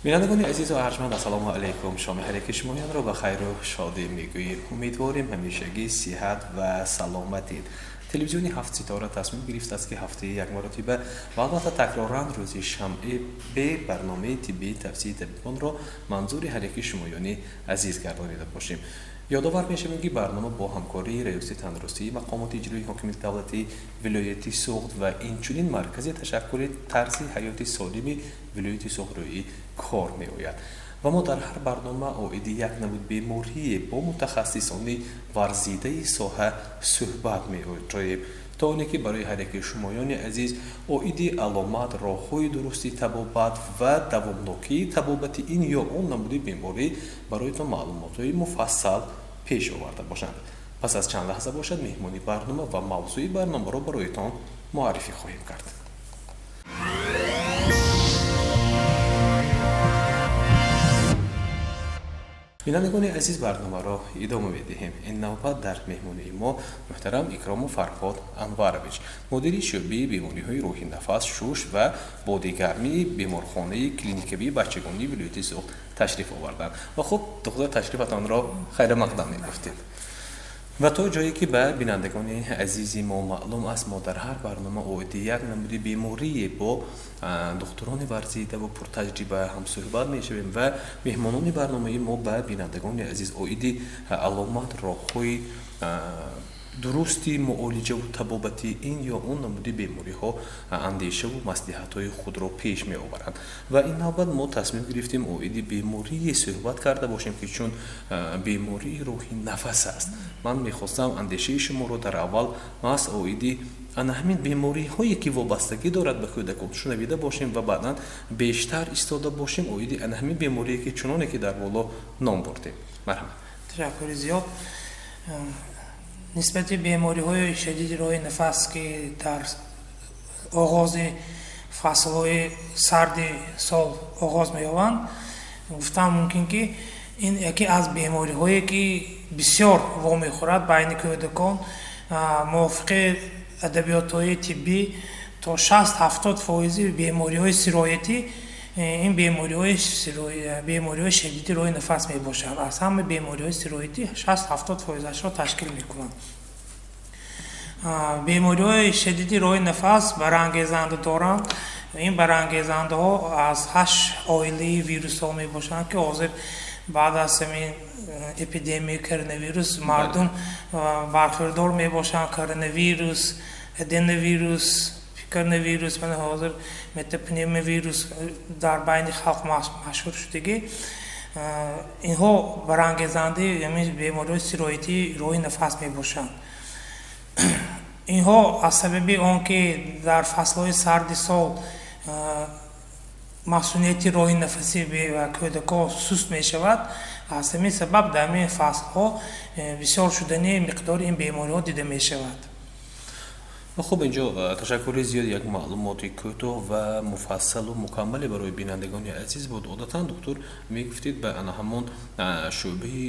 Бинандагони азизу арҷманд, ассалому алайкум. Шоми ҳар яки шумоёнро ба хайру шодӣ мегӯем. Умедворем, ҳамешагӣ сиҳат ва саломатед. Телевизиони «Ҳафт ситора» тасмим гирифтааст, ки ҳафтаи як маротиба ва албатта такроран рӯзи шанбе барномаи тиббии тавсияи табибонро манзури ҳар яки шумоёни азиз гардонида бошем. Ёдовар мешавем, ки барнома бо ҳамкории Раёсати тандурустии мақомоти иҷроии ҳокимияти давлатии вилояти Суғд ва инчунин Маркази ташаккули тарзи ҳаёти солими вилояти Суғд рӯи кор меояд ва мо дар ҳар барнома оиди як намуд беморие бо мутахассисони варзидаи соҳа суҳбат меоҷоем, то оне ки барои ҳар яки шумоёни азиз оиди аломат, роҳҳои дурусти табобат ва давомнокии табобати ин ё он намуди беморӣ бароятон маълумотҳои муфассал пеш оварда бошанд. Пас аз чанд лаҳза бошад, меҳмони барнома ва мавзӯи барномаро бароятон муаррифӣ хоҳем кард. Бинандагони азиз, барномаро идома медиҳем. Ин навбат дар меҳмонии мо муҳтарам Икромов Фарҳод Анварович, мудири шӯъбаи бемориҳои роҳи нафас, шуш ва бодигармии беморхонаи клиникавии бачагонии вилояти Суғд ташриф оварданд. Ва хуб, духтур, ташрифатонро хайрмақдам мегуфтем. Ва то ҷое ки ба бинандагони азизи мо маълум аст, мо дар ҳар барнома оиди як намуди беморие бо духтурони варзида ва пуртаҷриба ҳамсӯҳбат мешавем ва меҳмонони барномаи мо ба бинандагони азиз оиди аломат, роҳҳои дурусти муолиҷаву табобати ин ё он намуди бемориҳо андешаву маслиҳатҳои худро пеш меоваранд. Ва ин навбат мо тасмим гирифтем оиди беморие суҳбат карда бошем, ки чун бемории роҳи нафас аст, ман мехостам андешаи шуморо дар аввал маҳз оиди ана ҳамин бемориҳое, ки вобастагӣ дорад ба кӯдакон, шунавида бошем ва баъдан бештар истода бошем оиди ана ҳамин беморие, ки чуноне ки дар боло ном бурдем. Марҳамат. Ташаккури зиёд. Нисбати бемориҳои шадиди роҳи нафас, ки дар оғози фаслҳои сарди сол оғоз меёбанд, гуфтан мумкин, ки ин яке аз бемориҳое, ки бисёр вомехӯрад байни кӯдакон. Мувофиқи адабиётҳои тиббӣ, то 60-70 фоизи бемориҳои сироятӣ ин бемориҳои шадиди роҳи нафас мебошанд. Аз ҳама бемориҳои сироятӣ 60-70 фоизашро ташкил мекунанд. Бемориҳои шадиди роҳи нафас барангезанда доранд. Ин барангезандаҳо аз ҳашт оилаи вирусҳо мебошанд, ки ҳозир баъд аз ҳамин эпидемияи коронавирус мардум бархӯрдор мебошанд: коронавирус, аденовирус, коронавирус, мана ҳозир метапневмовирус дар байни халқ машҳур шудагӣ. Инҳо барангезандаи ҳамин бемориҳои сироятии роҳи нафас мебошанд. Инҳо аз сабаби он ки дар фаслҳои сарди сол масунияти роҳи нафасӣ кӯдакҳо суст мешавад, аз ҳамин сабаб дар ҳамин фаслҳо бисёр шудани миқдори ин бемориҳо дида мешавад. Хуб, инҷо ташаккури зиёд, як маълумоти кӯтоҳ ва муфассалу мукаммале барои бинандагони азиз буд. Одатан, доктор, мегуфтед, ба ана ҳамон шӯъбае,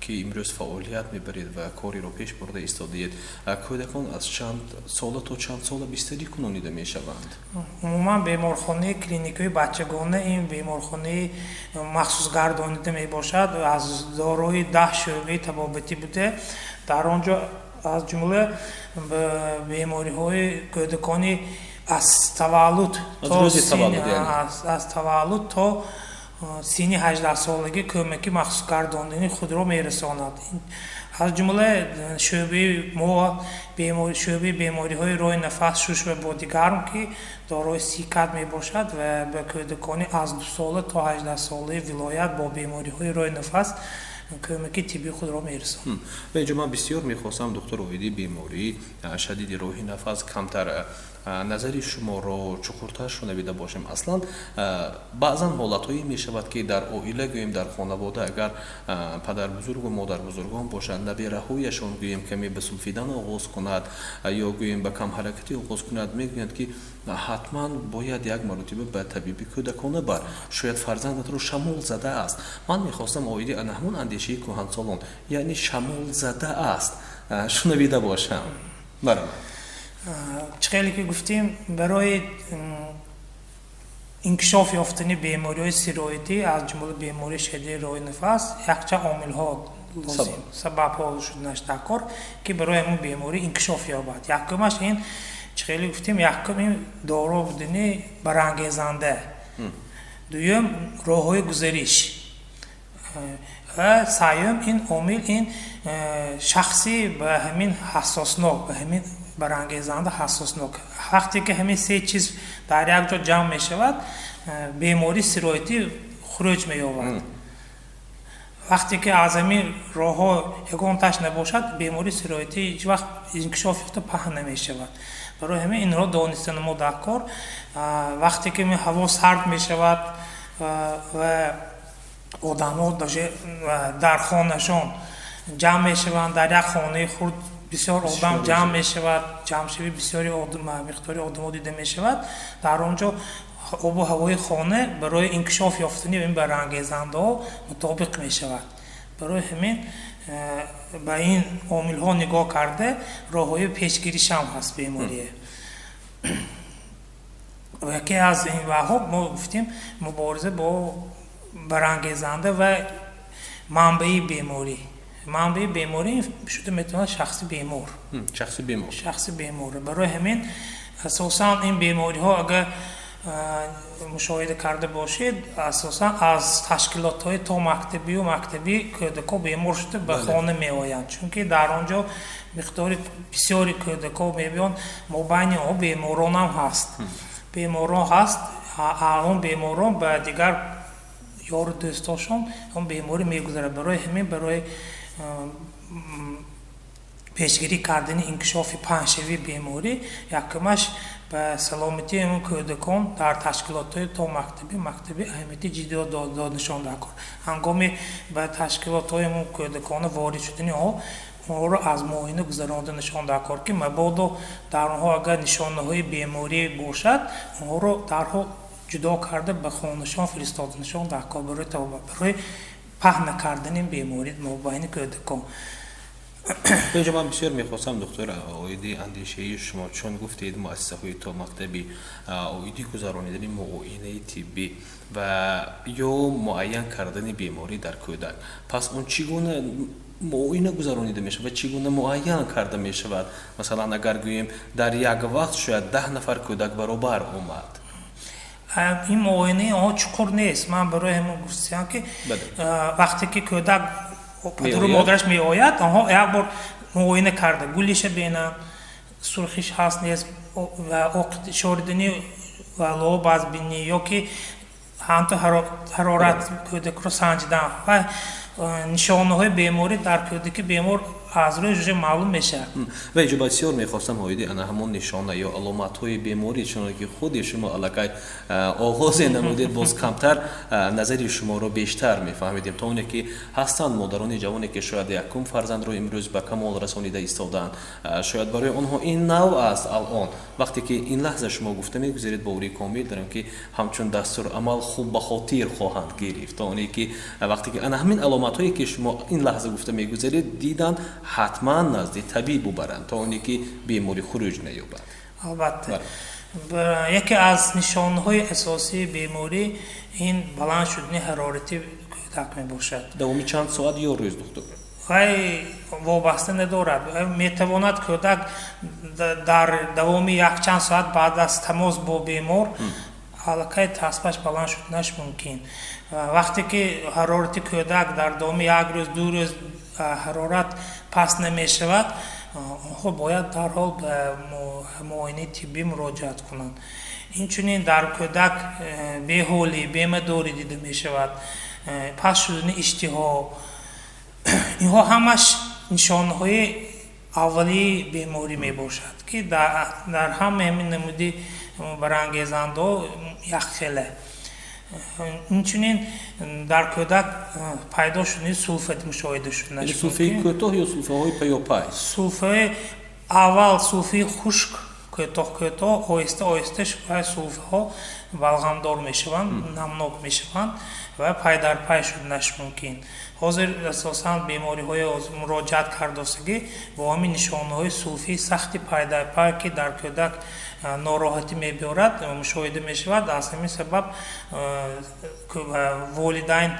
ки имрӯз фаъолият мебаред ва кориро пеш бурда истодаед, кӯдакон аз чанд сола то чанд сола бистарӣ кунонида мешаванд? Умуман, беморхонаи клиникаи бачагона ин беморхонаи махсусгардонида мебошад, аз дорои 10 шӯъбаи табобатӣ буда, дар он ҷо аз ҷумла бемориҳои кӯдакони аз таваллуд то синни 18-солагӣ кӯмаки махсусгардонидани худро мерасонад. Аз ҷумла шӯъбаи мо шӯъбаи бемориҳои роҳи нафас, шуш ва бодигарм, ки дорои 30 кат мебошад ва ба кӯдакони аз 2-сола то 18-солаи вилоят бо бемориҳои роҳи нафас кӯмаки тиббии худро мерасонад. Ва инҷо ман бисёр мехостам, доктор, оиди бемории шадиди роҳи нафас камтар назари шуморо чуқуртар шунавида бошем. Аслан, баъзан ҳолатҳое мешавад, ки дар оила, гӯем, дар хонавода, агар падарбузургу модарбузургон бошанд, набераҳояшон, гӯем, каме ба сулфидан оғоз кунад ё, гӯем, ба камҳаракатӣ оғоз кунад, мегӯянд, ки ҳатман бояд як маротиба ба табиби кӯдакона бар, шояд фарзандатро шамол задааст. Ман мехостам оиди ана ҳамон андешаи кӯҳансолон, яъне шамол задааст, шунавида бошам. Барамад. Чӣ хеле ки гуфтем, барои Инкишоф ёфтани бемориҳои сироятӣ, аз ҷумла бемории шадиди роҳи нафас, якчанд омилҳо лозим, сабабҳо шуданаш дар кор, ки барои ҳамин беморӣ инкишоф ёбад. Якумаш ин, чӣ хеле гуфтем, якум ин доро будани барангезанда, дуюм роҳҳои гузариш ва сеюм ин омил ин шахси ба ҳамин ҳассоснок, ба ҳамин барангезанда ҳассоснок. Вақте ки ҳамин се чиз дар як ҷо ҷамъ мешавад, бемории сироятӣ хуруҷ меёбад. Вақте ки аз ҳамин роҳҳо ягонташ набошад, бемории сироятӣ ҳеҷ вақт инкишоф ёфта паҳн намешавад. Барои ҳамин инро донистан мо дар кор. Вақте ки ҳаво сард мешавад ва одамҳо даже дар хонашон ҷамъ мешаванд, дар як хонаи хурд бисёр одам ҷамъ мешавад, ҷамъшавии бисёри миқдори одамо дида мешавад, дар он ҷо обу ҳавои хона барои инкишоф ёфтани ин барангезандаҳо мутобиқ мешавад. Барои ҳамин ба ин омилҳо нигоҳ карда, роҳҳои пешгиришам ҳаст беморие. Яке аз ин ваҳо мо гуфтем мубориза бо барангезанда ва манбаи беморӣ. Манбаи беморӣ шуда метавонад шахси бемор. Шахси бемор. Шахси бемор. Барои ҳамин асосан ин бемориҳо, агар мушоҳида карда бошед, асосан аз ташкилотҳои томактабию мактабӣ кӯдакҳо бемор шуда ба хона меоянд, чунки дар он ҷо миқдори бисёри кӯдакҳо мебиёнд, мобайни онҳо беморонам ҳаст, беморон ҳаст, он беморон ба дигар ёру дӯстошон он беморӣ мегузарад. Барои ҳамин барои пешгирӣ кардани инкишофи паҳншавии беморӣ, якумаш ба саломатии ҳамин кӯдакон дар ташкилотҳои томактабӣ, мактабӣ аҳамияти ҷиддиро дод нишон дар кор. Ҳангоми ба ташкилотҳои ҳамун кӯдакона ворид шудани онҳо, онҳоро аз муоина гузаронда нишон дар кор, ки мабодо дар онҳо агар нишонаҳои беморӣ бошад, онҳоро дарҳол ҷудо карда ба хонашон фиристода нишон дар кор барои паҳн накардани беморӣ мобайни кӯдакон. Инҷо ман бисёр мехостам, доктор, оиди андешаи шумо, чун гуфтед муассисаҳои томактабӣ, оиди гузаронидани муоинаи тиббӣ ва ё муайян кардани беморӣ дар кӯдак. Пас он чӣ гуна муоина гузаронида мешавад ва чӣ гуна муайян карда мешавад? Масалан, агар гӯем, дар як вақт шояд 10 нафар кӯдак баробар омад. Ин муоинаи онҳо чуқур нест. Ман барои ҳамин гуфтам, ки вақте ки кӯдак падару модараш меояд, онҳо як бор муоина карда, гулиша бинанд, сурхиш ҳаст, нест, ва шоридани ва лоб аз бинӣ ё ки ҳамто ҳарорат кӯдакро санҷидан ва нишонаҳои беморӣ дар кӯдаки бемор аз рӯи уже маълум мешавад. Ва инҷо бисёр мехостам оиди ана ҳамон нишона ё аломатҳои беморӣ, чуноне ки худи шумо аллакай оғозе намудед, боз камтар назари шуморо бештар мефаҳмидем, то оне ки ҳастанд модарони ҷавоне, ки шояд якум фарзандро имрӯз ба камол расонида истодаанд, шояд барои онҳо ин нав аст. Алон вақте ки ин лаҳза шумо гуфта мегузаред, боварии комил дорам, ки ҳамчун дастурамал хуб ба хотир хоҳанд гирифт, то оне ки вақте ки ана ҳамин аломатҳое, ки шумо ин лаҳза гуфта мегузаред, диданд, ҳатман назди табиб бубаранд, то оне ки беморӣ хуруҷ наёбад. Албатта, яке аз нишонҳои асосии беморӣ ин баланд шудани ҳарорати кӯдак мебошад. Давоми чанд соат ё рӯз, доктор? Вай вобаста надорад. Метавонад кӯдак дар давоми якчанд соат баъд аз тамос бо бемор аллакай таспаш баланд шуданаш мумкин. Вақте ки ҳарорати кӯдак дар давоми як рӯз, 2 рӯз ҳарорат паст намешавад, онҳо бояд дарҳол ба муоинаи тиббӣ муроҷиат кунанд. Инчунин дар кӯдак беҳолӣ, бемадорӣ дида мешавад, паст шудани иштиҳо. Инҳо ҳамаш нишонаҳои аввалии беморӣ мебошад, ки дар ҳама ҳамин намуди барангезандаҳо якхела. Инчунин дар кӯдак пайдо шудани сулфа мушоҳида шуданаш. Сулфаи кӯтоҳ ё сулфаҳои паёпай? Сулфаи аввал, сулфаи хушк. Кӯтоҳ кӯтоҳ, оҳиста оҳиста сулфаҳо балғамдор мешаванд, намнок мешаванд ва пай дар пай шуданаш мумкин. Ҳозир асосан бемориҳои муроҷиат кардосагӣ бо ҳамин нишонаҳои сулфии сахти пай дар пай, ки дар кӯдак нороҳатӣ мебиёрад, мушоҳида мешавад. Аз ҳамин сабаб волидайн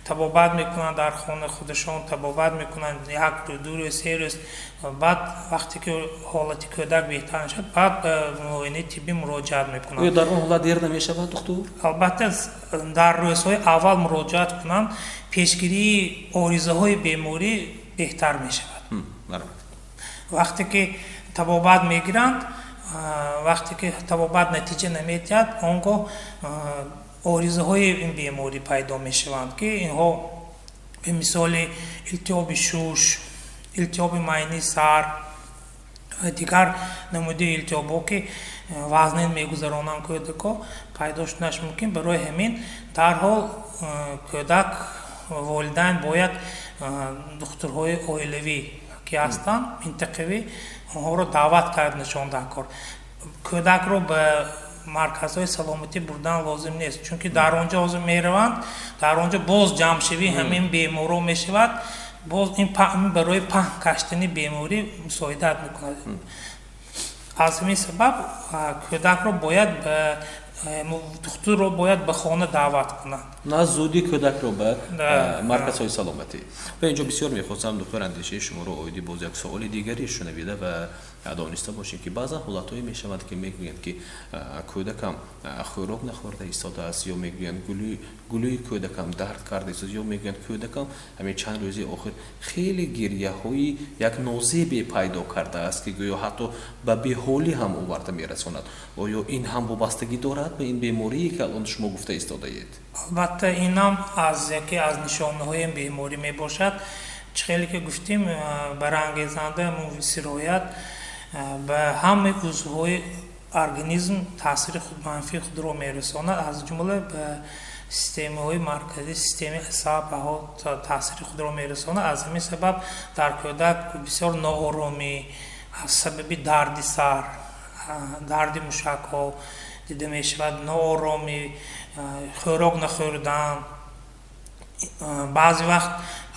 табобат мекунанд, дар хонаи худашон табобат мекунанд як рӯз, 2 рӯз, 3 рӯз. Баъд вақте ки ҳолати кӯдак беҳтар мешавад, баъд ба муоинаи тиббӣ муроҷиат мекунанд. Оё дар он ҳолат дер намешавад, духтур? Албатта, дар рӯзҳои аввал муроҷиат кунанд, пешгирии оризаҳои беморӣ беҳтар мешавад. Вақте ки табобат мегиранд, вақте ки табобат натиҷа намедиҳад, он гоҳ оризаҳои ин беморӣ пайдо мешаванд, ки инҳо ба мисоли илтиҳоби шуш, илтиҳоби майни сар ва дигар намуди илтиҳобҳо, ки вазнин мегузаронанд кӯдакҳо, пайдо шуданаш мумкин. Барои ҳамин дарҳол кӯдак, волидайн бояд духтурҳои оилавӣ, ки ҳастанд минтақавӣ, онҳоро даъват кард нишон дар кор. Кӯдакро ба марказҳои саломатӣ бурдан лозим нест, чунки дар он ҷо ҳозир мераванд, дар он ҷо боз ҷамъшавии ҳамин беморон мешавад. Боз ин барои паҳн гаштани беморӣ мусоидат мекунад. Аз ҳамин сабаб кӯдакро бояд ба духтурро бояд ба хона даъват кунанд. На зудӣ кӯдакро ба марказҳои саломатӣ. Ва инҷо бисёр мехостам, духтур, андешаи шуморо оиди боз як суоли дигаре шунавида ва дониста бошем, ки баъзан ҳолатҳое мешаванд, ки мегӯянд, ки кӯдакам хӯрок нахӯрда истодааст, ё мегӯянд, гулӯи кӯдакам дард карда истодааст, ё мегӯянд, кӯдакам ҳамин чанд рӯзи охир хеле гирьяҳои як нозебе пайдо кардааст, ки гӯё ҳатто ба беҳолӣ ҳам оварда мерасонад. Оё ин ҳам вобастагӣ дорад ба ин беморие, ки алон шумо гуфта истодаед? Албатта, инам аз яке аз нишонаҳои беморӣ мебошад. Чӣ хеле ки гуфтем, барангезанда сироят ба ҳамаи узвҳои организм таъсири манфии худро мерасонад, аз ҷумла ба системаҳои марказӣ, системаи асабҳо таъсири худро мерасонад. Аз ҳамин сабаб дар кӯдак бисёр нооромӣ аз сабаби дарди сар, дарди мушакҳо дида мешавад, нооромӣ, хӯрок нахӯрдан. Баъзе вақт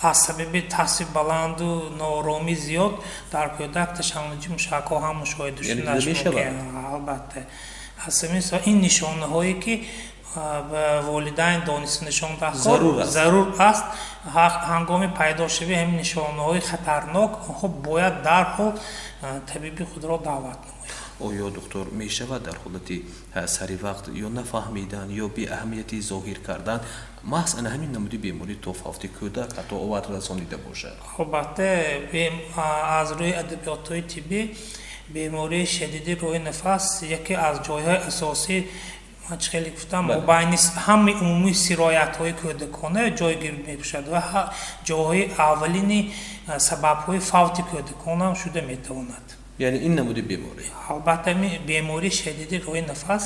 аз сабаби таъсири баланду нооромӣ зиёд дар кӯдак ташаннуҷи мушакҳо ҳам мушоҳида шуданаш мумкин. Албатта, аз ҳамин сабаб ин нишонаҳое, ки ба волидайн дониста нишон зарур аст. Ҳангоми пайдошавии ҳамин нишонаҳои хатарнок онҳо бояд дарҳол табиби худро даъват намоянд. Оё, духтур, мешавад дар ҳолати сари вақт ё нафаҳмидан, ё беаҳамиятӣ зоҳир кардан маҳз ана ҳамин намуди беморӣ то фавти кӯдак ҳатто овард расонида бошад? Албатта, аз рӯи адабиётҳои тиббӣ бемории шадиди роҳи нафас яке аз ҷойҳои асосӣ, ман чӣ хеле гуфтам, мобайни ҳамаи умумии сироятҳои кӯдакона ҷойгир мебошад ва ҷойҳои аввалини сабабҳои фавти кӯдаконам шуда метавонад. Яъне ин намуди беморӣ? Албатта, бемории шадиди роҳи нафас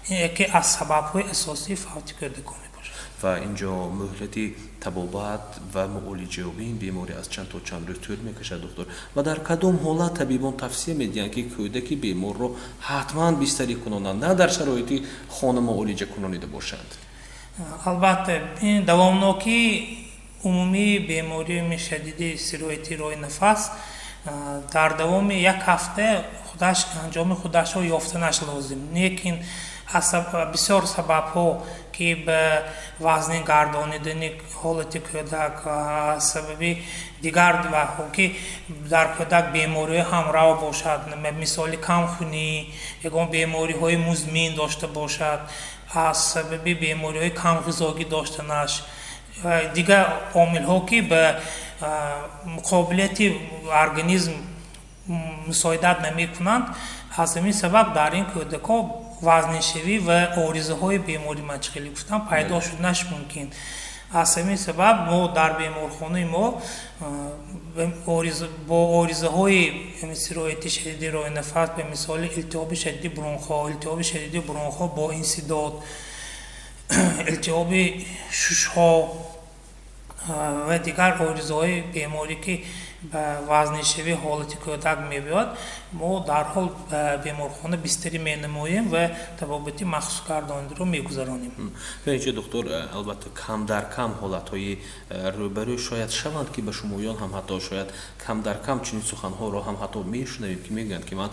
яке аз сабабҳои асосии фавти кӯдакон мебошад. Ва инҷо муҳлати табобат ва муолиҷаёбии ин беморӣ аз чанд то чанд рӯз тӯл мекашад, духтур? Ва дар кадом ҳолат табибон тавсия медиҳанд, ки кӯдаки беморро ҳатман бистарӣ кунонанд, на дар шароити хона муолиҷа кунонида бошанд? Албатта, ин давомнокии умумии бемории шадиди сирояти роҳи нафас дар давоми як ҳафта худаш анҷоми худашро ёфтанаш лозим, лекин аз бисёр сабабҳо, ки ба вазнин гардонидани ҳолати кӯдак, аз сабаби дигар ваҳо, ки дар кӯдак бемориҳои ҳамрав бошад, мисоли камхунӣ, ягон бемориҳои музмин дошта бошад, аз сабаби бемориҳои камғизогӣ доштанаш, дигар омилҳо, ки ба қобилияти организм мусоидат намекунанд. Аз ҳамин сабаб дар ин кӯдакҳо вазниншавӣ ва оризаҳои беморӣ, ман чӣ хеле гуфтам, пайдо шуданаш мумкин. Аз ҳамин сабаб мо дар беморхонаи мо бо оризаҳои сирояти шадиди роҳи нафас, ба мисоли илтиҳоби шадиди бронхҳо, илтиҳоби шадиди бронхҳо бо инсидод, илтиҳоби шушҳо ва дигар оризаҳои беморӣ, ки ба вазниншавии ҳолати кӯдак мебиёяд, мо дарҳол ба беморхона бистарӣ менамоем ва табобати махсусгардониро мегузаронем. Инҷо, духтур, албатта, кам дар кам ҳолатҳои рӯбарӯ шояд шаванд, ки ба шумоён ҳам ҳатто шояд кам дар кам чунин суханҳоро ҳам ҳатто мешунавем, ки мегӯянд, ки ман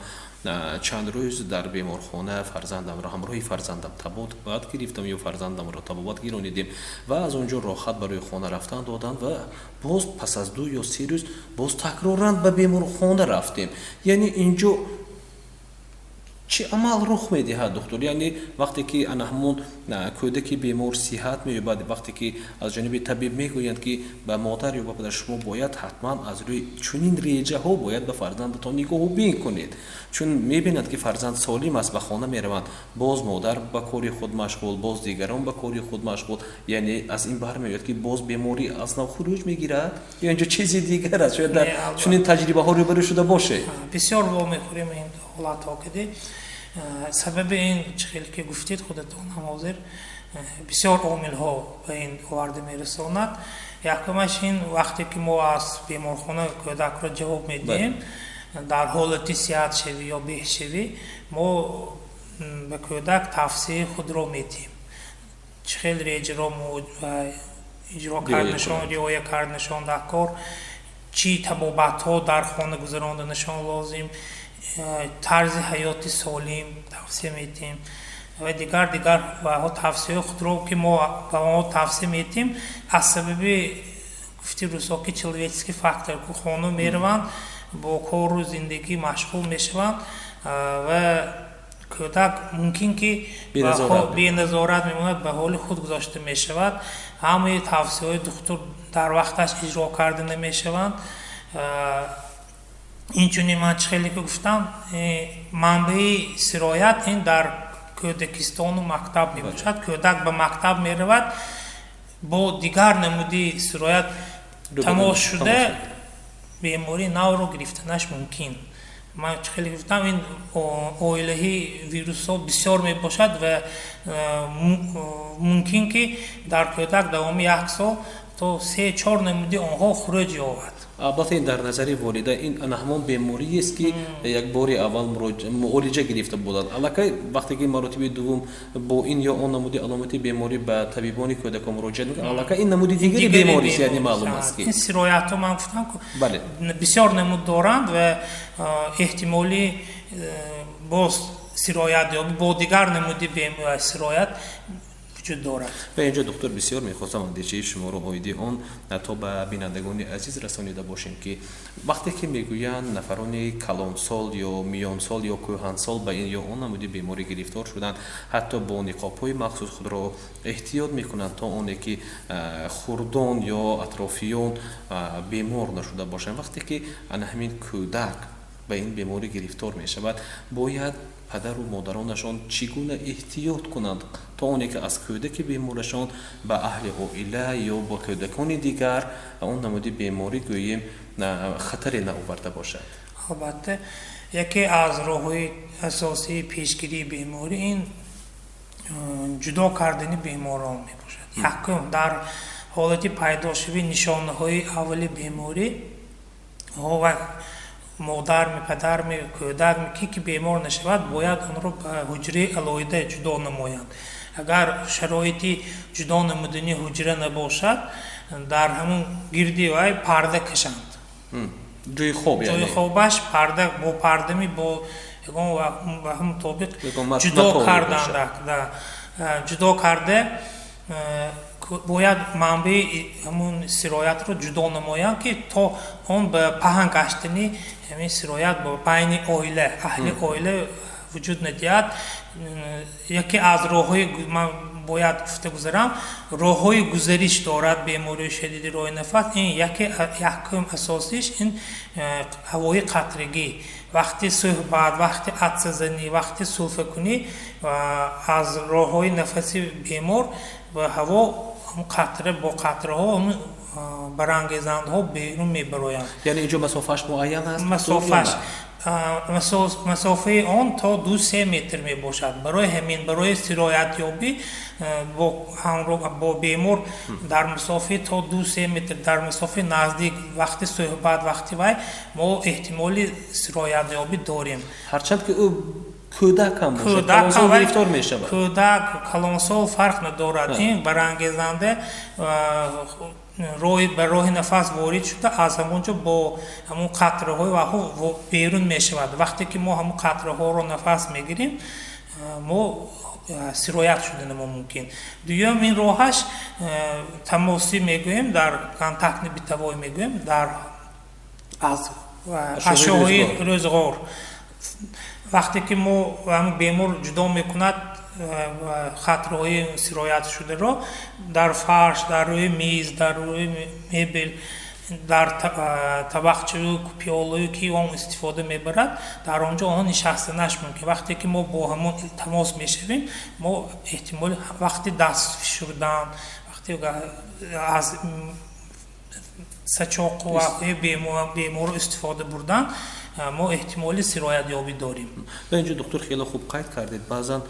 чанд рӯз дар беморхона фарзандамро, ҳамроҳи фарзандам табобат гирифтам ё фарзандамро табобат гиронидем ва аз он ҷо роҳат барои хона рафтан доданд ва боз пас аз 2 ё 3 рӯз боз такроран ба беморхона рафтем. Яъне инҷо чӣ амал рух медиҳад, духтур? Яъне вақте ки ана ҳамон кӯдаки бемор сиҳат меёбад, вақте ки аз ҷониби табиб мегӯянд, ки ба модар ё ба падар шумо бояд ҳатман аз рӯи чунин реҷаҳо бояд ба фарзандатон нигоҳубин кунед, чун мебинанд, ки фарзанд солим аст, ба хона мераванд, боз модар ба кори худ машғул, боз дигарон ба кори худ машғул. Яъне аз ин бармеояд, ки боз беморӣ аз нав хуруҷ мегирад ё инҷо чизи дигар аст? Шояд дар чунин таҷрибаҳо рӯбарӯ шуда бошед. Бисёр вомехӯрем ин ҳолатҳо киди. Сабаби ин, чӣ хеле ки гуфтед худатон ҳам ҳозир, бисёр омилҳо ба ин оварда мерасонад. Якумаш ин вақте ки мо аз беморхона кӯдакро ҷавоб медиҳем, дар ҳолати сиҳатшавӣ ё беҳшавӣ мо ба кӯдак тавсияи худро медиҳем, чӣ хел реҷаро иҷро карданашон, риоя карданашон дар кор, чӣ табобатҳо дар хона гузаронданашон лозим, тарзи ҳаёти солим тавсия медиҳем ва дигар тавсияҳои худро, ки мо ба онҳо тавсия медиҳем. Аз сабаби, гуфти рӯсо, ки человеческий фактор, хона мераванд, бо кору зиндагӣ машғул мешаванд ва кӯдак мумкин ки беназорат мемонад, ба ҳоли худ гузошта мешавад, ҳамаи тавсияҳои духтур дар вақташ иҷро карда намешаванд. Инчунин ман чӣ хеле ки гуфтам, манбаи сироят ин дар кӯдакистону мактаб мебошад. Кӯдак ба мактаб меравад, бо дигар намуди сироят тамос шуда, бемории навро гирифтанаш мумкин. Ман чӣ хеле гуфтам, ин оилаи вирусҳо бисёр мебошад ва мумкин ки дар кӯдак давоми як сол то 3-4 намуди онҳо хуруҷ ёбад. Албатта, ин дар назари волида ин ана ҳамон бемориест, ки як бори аввал муолиҷа гирифта буданд. Аллакай вақте ки маротиби дуввум бо ин ё он намуди аломати беморӣ ба табибони кӯдакон муроҷиат мекунанд, аллакай ин намуди дигари беморист, яъне маълум аст, ки ин сироятҳо, ман гуфтам, бисёр намуд доранд ва эҳтимоли боз сироят ёбӣ бо дигар намуди сироят вуҷуд дорад. Ва инҷо, духтур, бисёр мехостам андешаи шуморо оиди он то ба бинандагони азиз расонида бошем, ки вақте ки мегӯянд нафарони калонсол ё миёнсол ё кӯҳансол ба ин ё он намуди беморӣ гирифтор шуданд, ҳатто бо ниқобҳои махсус худро эҳтиёт мекунанд, то оне ки хурдон ё атрофиён бемор нашуда бошанд. Вақте ки ана ҳамин кӯдак ба ин беморӣ гирифтор мешавад, бояд падару модаронашон чӣ гуна эҳтиёт кунанд, то оне ки аз кӯдаки беморашон ба аҳли оила ё ба кӯдакони дигар он намуди беморӣ, гӯем, хатаре наоварда бошад? Албатта, яке аз роҳҳои асосии пешгирии беморӣ ин ҷудо кардани беморон мебошад. Якум, дар ҳолати пайдошавии нишонаҳои аввали беморӣ модарми, падарми, кӯдакми, ки ки бемор нашавад, бояд онро ба ҳуҷраи алоҳида ҷудо намоянд. Агар шароити ҷудо намудани ҳуҷра набошад, дар ҳамун гирди вай парда кашанд. Ҷои хоб. Ҷои хобаш парда, бо пардами, бо ягон мутобиқ ҷудо карданд. Ҷудо карда бояд манбаи ҳамун сироятро ҷудо намоянд, ки то он ба паҳн гаштани ҳамин сироят ба байни оила, аҳли оила вуҷуд надиҳад. Яке аз роҳҳои, ман бояд гуфта гузарам, роҳҳои гузариш дорад бемории шадиди роҳи нафас. Ин яке, якум, асосиш ин ҳавои қатрагӣ. Вақти суҳбат, вақти атсазанӣ, вақти сулфакунӣ аз роҳҳои нафаси бемор ба ҳаво қатра бо қатраҳо барангезандаҳо берун мебароянд. Яъне инҷо масофааш муайян аст? Масофааш Масофаи он то 2-3 метр мебошад. Барои ҳамин, барои сироятёбӣ бо бемор дар масофаи то 2-3 метр, дар масофаи наздик, вақти суҳбат, вақти вай, мо эҳтимоли сироятёбӣ дорем. Ҳарчанд ки ӯ кӯдак ҳам бошад, калонсол гирифтор мешавад. Кӯдак, калонсол фарқ надорад. Ин барангезанда ба роҳи нафас ворид шуда, аз ҳамон ҷо бо ҳамон қатраҳои ваҳо берун мешавад. Вақте ки мо ҳамон қатраҳоро нафас мегирем, мо сироят шуданамо мумкин. Дуюм, ин роҳаш тамосӣ мегӯем, дар контактный бытовой мегӯем, дар аз ашёҳои рӯзғор. Вақте ки мо бемор ҷудо мекунад қатраҳои сироятшударо дар фарш, дар рӯи миз, дар рӯи мебел, дар табақчаю пиёлаю, ки он истифода мебарад, дар он ҷо онҳо нишастанаш мумкин. Вақте ки мо бо ҳамон тамос мешавем, мо эҳтимоли вақти даст фишурдан, вақте аз сачоқу беморро истифода бурдан, мо эҳтимоли сироятёбӣ дорем. Ва инҷо, духтур, хеле хуб қайд кардед, баъзан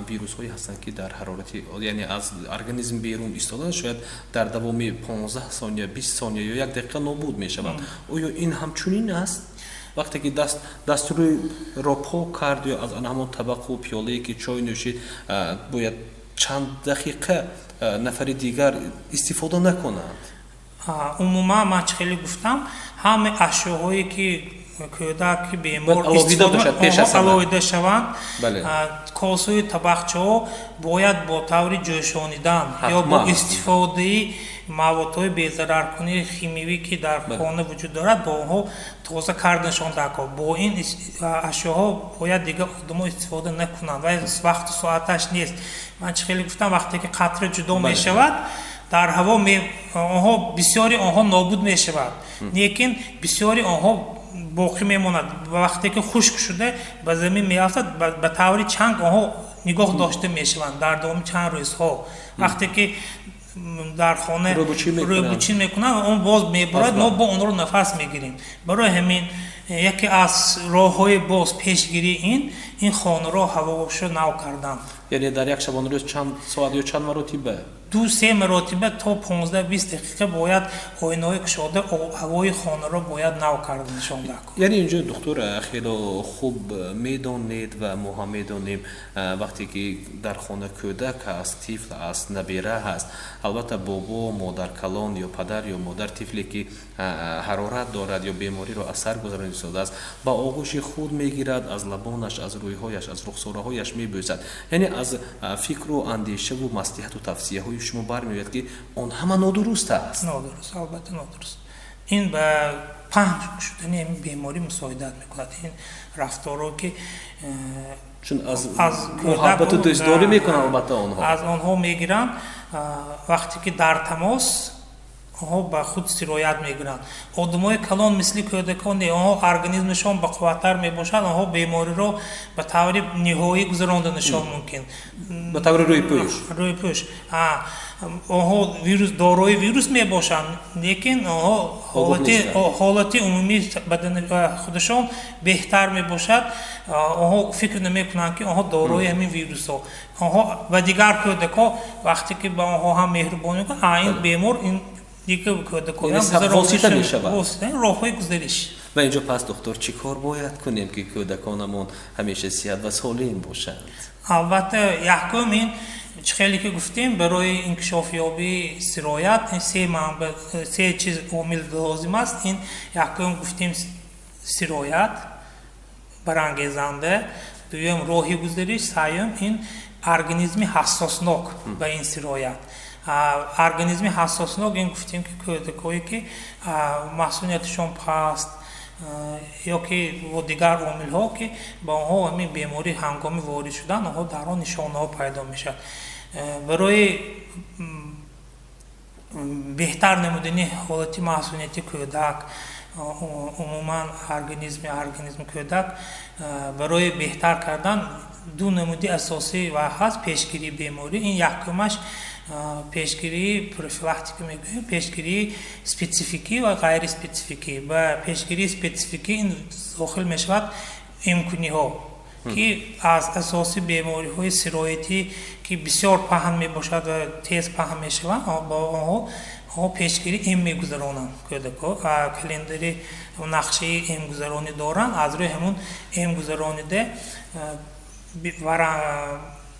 вирусҳое ҳастанд, ки дар ҳарорати, яъне аз организм берун истодан, шояд дар давоми 15 сония, 20 сония ё як дақиқа нобуд мешаванд. Оё ин ҳамчунин аст? Вақте ки дастрӯйро пок кард ё аз ҳамон табақу пиёлае, ки чой нӯшид, бояд чанд дақиқа нафари дигар истифода накунанд? Умуман, ман чӣ хеле гуфтам, ҳамаи ашёҳое, ки кӯдак, бемор алоҳида шаванд. Косаю табақчаҳо бояд бо таври ҷӯшонидан ё бо истифодаи маводҳои безараркунии химиявӣ, ки дар хона вуҷуд дорад, бо онҳо тоза карданашон даркор. Бо ин ашёҳо бояд дигар одамо истифода накунанд ва вақту соаташ нест. Ман чӣ хеле гуфтам, вақте ки қатра ҷудо мешавад дар ҳаво, онҳо, бисёри онҳо нобуд мешавад, лекин бисёри онҳо боқӣ мемонад. Вақте ки хушк шуда ба замин меафтад, ба таври чанг онҳо нигоҳ дошта мешаванд дар давоми чанд рӯзҳо. Вақте ки дар хона рӯбучин мекунанд, он боз мебурад, мо бо онро нафас мегирем. Барои ҳамин яке аз роҳҳои боз пешгирии ин хонаро ҳавошо нав кардан. Яъне дар як шабонарӯз чанд соат ё чанд маротиба? 2-3 маротиба то 15-20 дақиқа бояд оинаҳои кушода, ҳавои хонаро бояд нав карда нишон дод. Яъне инҷо, духтур, хело хуб медонед ва мо ҳам медонем, вақте ки дар хона кӯдак аст, тифл аст, набера ҳаст, албатта бобо, модаркалон ё падар ё модар тифле, ки ҳарорат дорад ё бемориро аз сар гузаронидааст, ба оғӯши худ мегирад, аз лабонаш, аз рӯйҳояш, аз рухсораҳояш мебӯсад. Яъне аз фикру андешаву маслиҳату тавсияҳои шумо бармеояд, ки он ҳама нодуруст аст. Нодуруст, албатта нодуруст. Ин ба паҳн шудани ҳамин беморӣ мусоидат мекунад, ин рафторо, ки чун аз муҳаббату дӯстдорӣ мекунанд, албатта, онҳо. Аз онҳо мегиранд. Вақте ки дар тамос, онҳо ба худ сироят мегиранд. Одамои калон мисли кӯдакон не, онҳо организмашон бақувваттар мебошад, онҳо бемориро ба таври ниҳоӣ гузаронданашон мумкин. Ба таври рӯйпӯш. Рӯйпӯш. Онҳо вирус, дорои вирус мебошанд, лекин онҳо ҳолати умумии бадани худашон беҳтар мебошад. Онҳо фикр намекунанд, ки онҳо дорои ҳамин вирусҳо. Онҳо ба дигар кӯдакҳо, вақте ки ба онҳо ҳам меҳрубонӣ мекунанд, ин бемор, ин дигар кӯдакҳо мешавад. Роҳҳои гузариш. Ва инҷо пас, духтур, чӣ кор бояд кунем, ки кӯдаконамон ҳамеша сиҳат ва солим бошанд? Албатта, якум, ин чӣ хеле ки гуфтем, барои инкишофёбии сироят ин се манбаъ, се чиз, омил лозим аст. Ин якум, гуфтем, сироят барангезанда, дуюм, роҳи гузариш, сеюм, ин организми ҳассоснок ба ин сироят. Организми ҳассоснок, ин гуфтем, ки кӯдакое, ки масунияташон паст ё ки бо дигар омилҳо, ки ба онҳо ҳамин беморӣ ҳангоми ворид шудан онҳо дар он нишонаҳо пайдо мешавад. Барои беҳтар намудани ҳолати масунияти кӯдак, умуман организми кӯдак барои беҳтар кардан, ду намуди асосӣ ва ҳаст пешгирии беморӣ. Ин якумаш Пешгирии профилактика мегӯем, пешгирии спецификӣ ва ғайриспецификӣ. Ба пешгирии спецификӣ ин дохил мешавад эмкуниҳо, ки аз асоси бемориҳои сироятӣ, ки бисёр паҳн мебошад ва тез паҳн мешаванд, бо онҳо пешгирӣ эм мегузаронанд. Кӯдако календари, нақшаи эмгузаронӣ доранд, аз рӯи ҳамун эмгузаронида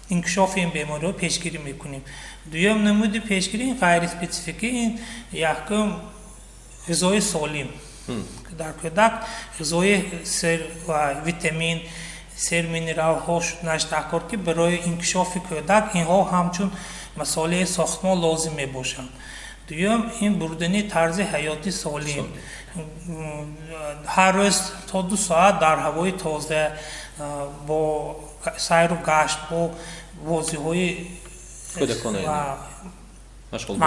инкишофи ин бемориҳо пешгирӣ мекунем. Дуюм намуди пешгирӣ ғайриспецификӣ ин якум ғизои солим дар кӯдак, ғизои витамин, серминералҳо шуданаш даркор, ки барои инкишофи кӯдак инҳо ҳамчун масолеҳи сохтмон лозим мебошанд. Дуюм ин бурдани тарзи ҳаёти солим, ҳар рӯз то 2 соат дар ҳавои тоза, бо сайру гашт, бо бозиҳои,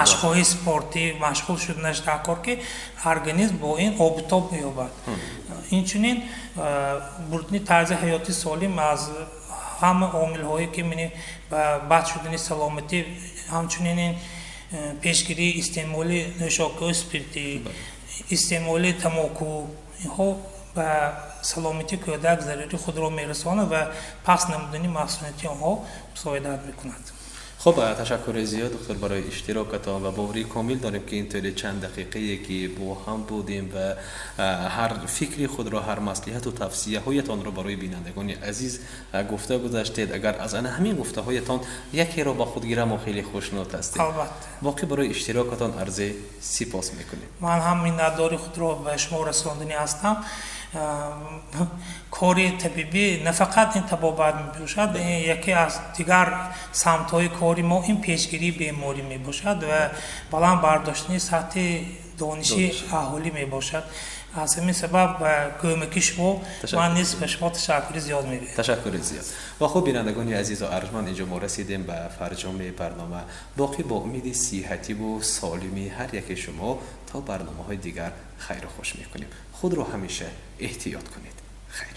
машқҳои спортӣ машғул шуданаш даркор, ки организм бо ин обутоб меёбад. Инчунин бурдани тарзи ҳаёти солим аз ҳама омилҳое, ки ба бад шудани саломатӣ, ҳамчунин ин пешгирии истеъмоли нӯшокиҳои спиртӣ, истеъмоли тамоку, инҳо ба саломатии кӯдак зарари худро мерасонад ва паст намудани масунияти онҳо мусоидат мекунад. Хуб, ташаккури зиёд, доктор, барои иштирокатон ва боварии комил дорем, ки ин тӯли чанд дақиқае, ки бо ҳам будем ва ҳар фикри худро, ҳар маслиҳату тавсияҳоятонро барои бинандагони азиз гуфта гузаштед, агар аз ана ҳамин гуфтаҳоятон якеро ба худ гирам, мо хеле хушнуд ҳастем. Албатта. Боқӣ барои иштирокатон арзи сипос мекунем. Ман ҳам миннатдори худро ба шумо расонданӣ ҳастам. Кори табибӣ на фақат ин табобат мебошад, яке аз дигар самтҳои кори мо ин пешгирии беморӣ мебошад ва баланд бардоштани сатҳи дониши аҳолӣ мебошад. Аз ҳамин сабаб ба кӯмаки шумо ман низ ба шумо ташаккури зиёд мегӯям. Ташаккури зиёд. Ва хуб, бинандагони азизу арҷманд, инҷо мо расидем ба фарҷоми барнома. Боқӣ бо умиди сиҳативу солимии ҳар яке шумо то барномаҳои дигар хайру хуш мекунем. Худро ҳамеша эҳтиёт кунед. Хайр.